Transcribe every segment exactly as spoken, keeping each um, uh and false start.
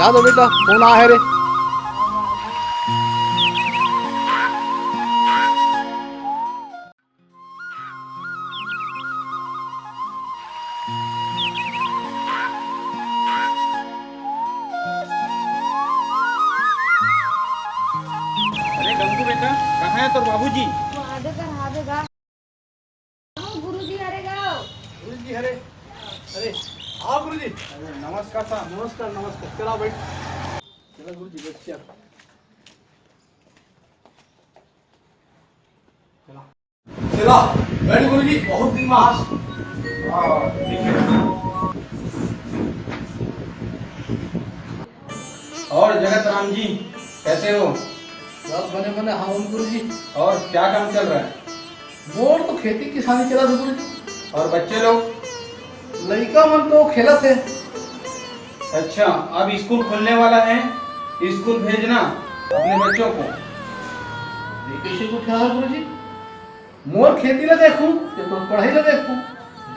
हाँ तो बेटा, फोन आ है रे। अरे गंगू बेटा, कहाँ है तोर बाबूजी? वो आधे कर आधे गा। गुरुजी हरे गाओ। गुरुजी हरे। अरे, आओ गुरुजी। अरे, नमस्कार साहब। नमस्कार, नमस्कार। चला बैठ। चला गुरुजी, बैठ, चला। चला। चला, बैठ गुरुजी, बहुत दिन में आज। हाँ, ठीक है। और जगत राम जी, कैसे हो? सब बने बने, हाँ, गुरुजी। और क्या काम चल रहा है? मोर तो खेती किसानी चलत हे गुरुजी। और बच्चे लोग? लइका मन तो खेलत हे। अच्छा, अब स्कूल खुलने वाला है, स्कूल भेजना अपने बच्चों को। ये कैसे को ख्याल गुरुजी? मोर खेती ला देखूं, ये तो पढ़ाई ला देखूं।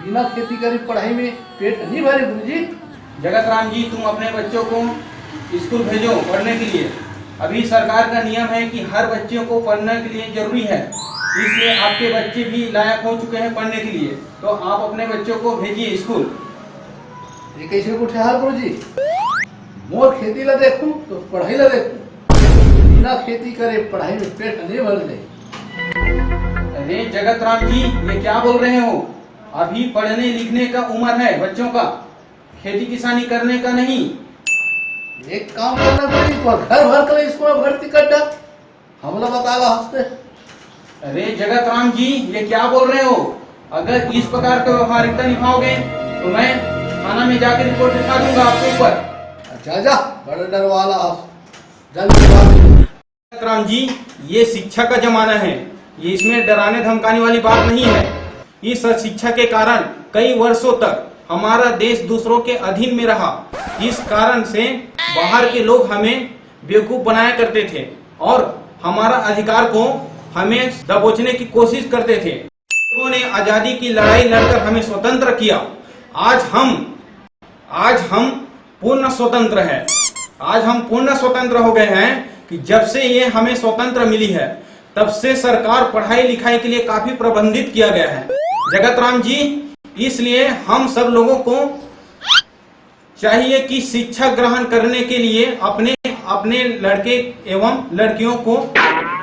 बिना खेती करे पढ़ाई में पेट नहीं भरे गुरुजी। जगत राम जी, तुम अपने बच्चों को स्कूल भेजो पढ़ने के लिए। अभी सरकार का नियम है कि हर बच्चों को पढ़ने के लिए जरूरी है, इसलिए आपके बच्चे भी लायक हो चुके हैं पढ़ने के लिए, तो आप अपने बच्चों को भेजिए स्कूल। ये कैसे उठे हाल गुरुजी? मोर खेती ला देखूं तो पढ़ाई ला देखूं, बिना खेती करे पढ़ाई में पेट नहीं भर ले। अरे जगत राम जी, ये क्या बोल रहे हो? अभी पढ़ने लिखने का उम्र है बच्चों का, खेती किसानी करने का नहीं। एक काम करना पड़ी, तो घर भर कर स्कूल में भर्ती कर डाल, हमला बतावा हंसते। अरे जगत राम जी, ये क्या बोल रहे हो? अगर इस प्रकार का व्यवहारिकता निभाओगे तो मैं थाना में जाकर रिपोर्ट लिखा दूंगा आपके ऊपर। अच्छा जा, बड़ा डर वाला हंस, जल्दी बात। राम जी, ये शिक्षा का जमाना है, ये इसमें डराने धमकाने वाली बात नहीं है। इस शिक्षा के कारण कई वर्षों तक हमारा देश दूसरों के अधीन में रहा। इस कारण से बाहर के लोग हमें बेवकूफ बनाया करते थे और हमारा अधिकार को हमें दबोचने की कोशिश करते थे। लोगों ने आजादी की लड़ाई लड़कर हमें स्वतंत्र किया। आज हम आज हम पूर्ण स्वतंत्र हैं। आज हम पूर्ण स्वतंत्र हो गए हैं कि जब से ये हमें स्वतंत्र मिली है, तब से सरकार पढ़ाई लिखाई के लिए काफी प्रबंधित किया गया है जगत राम जी। इसलिए हम सब लोगों को चाहिए कि शिक्षा ग्रहण करने के लिए अपने अपने लड़के एवं लड़कियों को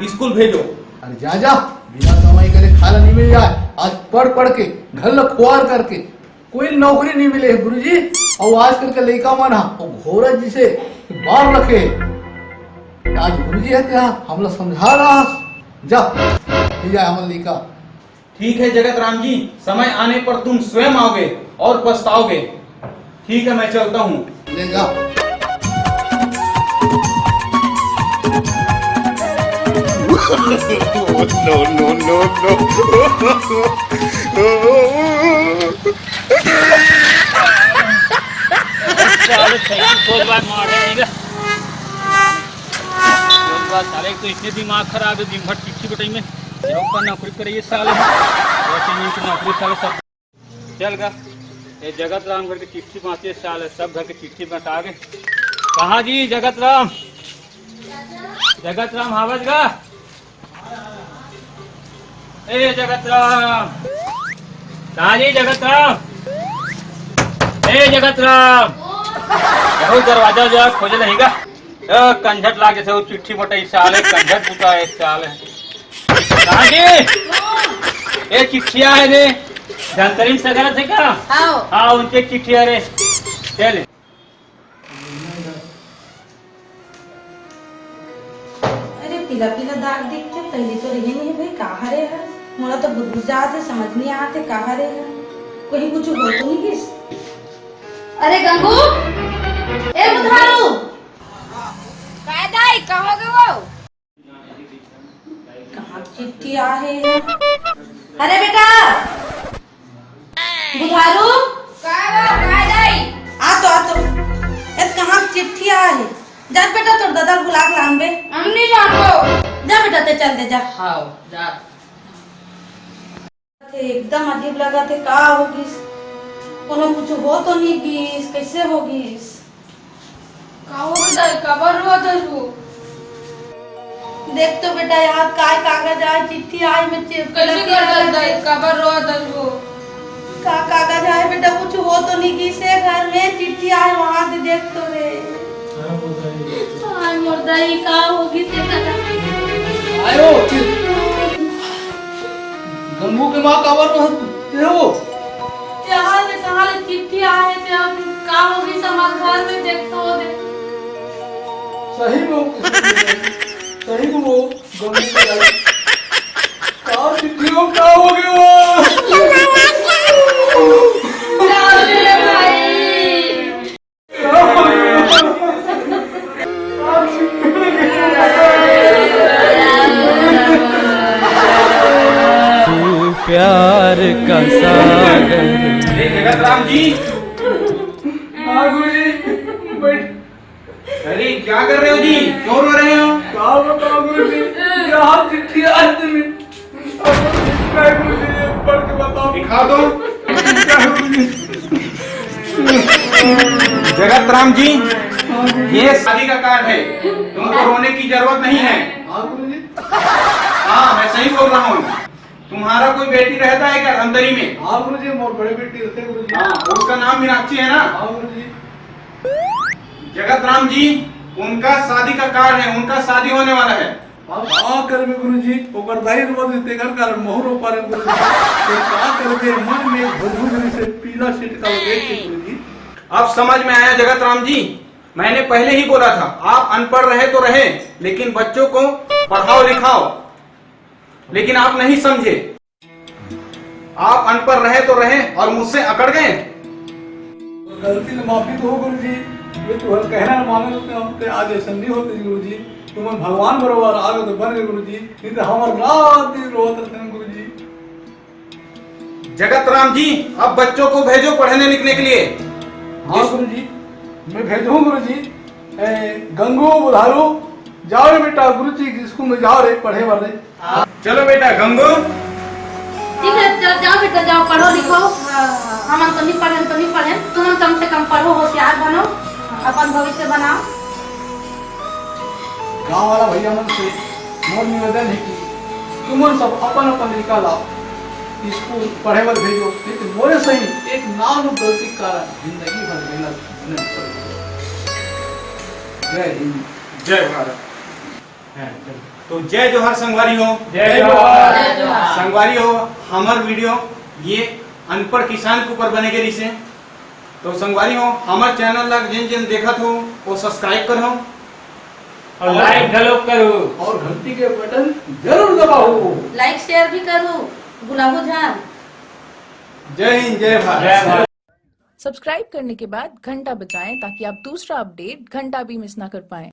स्कूल भेजो। अरे जा जा, बिना कमाई करे खाना नहीं मिल जाए। आज पढ़ पढ़ के, घर ला खुआर करके कोई नौकरी नहीं मिले हे गुरुजी। अउ आजकल के लइका मन ह, वो घोड़ा जिसे बार रखे हे। आज गुरुजी हे तेहा हमला समझा रहा हस। जा, ले जाए हमन लइका। ठीक है जगत राम जी, समय आने पर तुम स्वयं आओगे और पछताओगे। ठीक है, मैं चलता हूँ। ले जा। No, no, no, no। साले सही सोच बात मार रहे हैं इधर। सोच बात साले, एक तो इतने दिमाग खराब है, दिन भर चिट्ठी बटाई में, ये लोग का नौकरी करे ये साले। वैसे नहीं तो नौकरी साले सब। चल गा, ये जगत राम घर के चिट्ठी बांचे साले, सब घर के चिट्ठी बटा गए। कहाँ जी जगत राम? जगत राम हावज गा? ए जगत राम, कहाँ जी जगत राम? ए जगत राम, बहुत दरवाजा उजाला खोजे रहेगा। ए, कंझट लागे से वो चिट्ठी बटाई साले, कंझट बुता है साले। कहाँ जी? ए चिट्ठी आए रे, धमतरी से करत है का? हाँ। हाँ, उनके चिट्ठी आए रे। चल। अरे पीला पीला दाग देख के पहले तो रहे नहीं भाई, का हरे हे? मोला तो बुझ जात हे, समझ नहीं आत हे का हरे हे। कहीं कुछ हो तो नहीं गिस? अरे गंगू, ए बुधारू। काय दाई, का हो गे वो? कहाँ चिट्ठी आहे? अरे बेटा, बुधारू। का बा, का दाई? आ तो, आ तो। ए, कहाँ चिट्ठी आहे? जा बेटा, तोर ददा बुला के लान बे। हम नहीं जानबो। जा बेटा, ते चल दे, जा। हाँ, जा। एकदम अजीब लगत हे, का हो गिस? कोनो कुछ हो तो नहीं गिस? कैसे हो गिस? का होगे दाई, काबर रोवत हस वो? देख तो बेटा, यहाँ काय कागज आय, चिट्ठी आय, मैं चि-, कइसे करत हस दाई, काबर रोवत हस वो? का कागज आय बेटा, कुछ हो तो नहीं गिस हे घर में, चिट्ठी आय वहाँ से, देख तो रे। आय मोर दाई, का हो गिस हे? आयो, गंगू के माँ काबर रोवत हे वो? कहाँ ले, कहाँ ले चिट्ठी आय हे, ते अब का हो गिस हे हमर घर में, देख तो दे। सही में वो, सही में वो गंगू के दाई। का चिट्ठी हो, का हो गया? का हो गया भाई? तू प्यार का सागर। अरे जगत राम जी। हाँ गुरुजी, बैठ। अरे क्या कर रहे हो जी, क्यों रो रहे हो? का बताओ गुरुजी, यहाँ चिट्ठी आय हे। अब मैं गुरुजी, ये पढ़ के बताओ। दिखा दो। जगत राम जी, ये शादी का कार्ड है, तुमको रोने की जरूरत नहीं है। हाँ गुरुजी। हाँ, मैं सही बोल रहा हूँ। तुम्हारा कोई बेटी रहता है क्या धमतरी में? हाँ गुरुजी, मोर बड़े बेटी रहते गुरुजी। हाँ, उसका नाम मीनाक्षी है ना? हाँ गुरुजी। जगत राम जी, उनका शादी का कार्ड है, उनका शादी होने वाला है। अब का करबे गुरुजी, ओकर दाई रोवत हे तेकर कारण महूँ रो पारेंव गुरुजी। तो का करबे, मन में एक भुरभुरी से पीला छिटका लगे थे गुरुजी। अब समझ में आया जगत राम जी, मैंने पहले ही बोला था, आप अनपढ़ रहे तो रहे, लेकिन बच्चों को पढ़ाओ लिखाओ। लेकिन आप नहीं समझे, आप अनपढ़ रहे तो रहे और मुझसे अकड़ गए। गलती ले माफी दो गुरुजी, मैं तुम्हारा कहना माने, तो हम ते आज ऐसा नहीं होते गुरुजी। तुम भगवान बरोबर आ गए तो बन गए गुरुजी, नहीं तो हम रात दिन रोवत रहते हैं गुरुजी। जगत राम जी, अब बच्चों को भेजो पढ़ने लिखने के लिए। हाँ गुरुजी, मैं भेजूँ गुरुजी। ए, गंगू, बुधारू, जाओ रे बेटा, गुरुजी के स्कूल में जाओ रे, पढ़े बर रे। चलो बेटा, गंगू। ठीक है, चल, जाओ बेटा, जाओ, पढ़ो लिखो। हमन तो नहीं पढ़े, तो नहीं पढ़े, तुमन कम से कम पढ़ो, होशियार बनो, अपन भविष्य बनाओ। गांव वाला भैया मन से मोर निवेदन है कि तुमन सब अपन अपन लड़का ला स्कूल पढ़े बर भेजो, नहीं तो मोरे सही एक नान गलती के कारण जिंदगी भर मेहनत नहीं कर। जय हिंद। जय भारत। तो जय जोहार संगवारी हो। जय जोहार। संगवारी हो, हमर वीडियो ये अनपढ़ किसान के ऊपर बने के रिसे। तो संगवारी हो, हमर चैनल ला जेन जेन देखत हो, वो सब्सक्राइब करो। और लाइक घलो करो। और घंटी के बटन जरूर दबाओ। लाइक शेयर भी करो, भुलाओ झन। जय हिंद, जय भारत। जय भारत। सब्सक्राइब करने के बाद घंटा बजाएं ताकि आप दूसरा अपडेट घंटा भी मिस ना कर पाएं।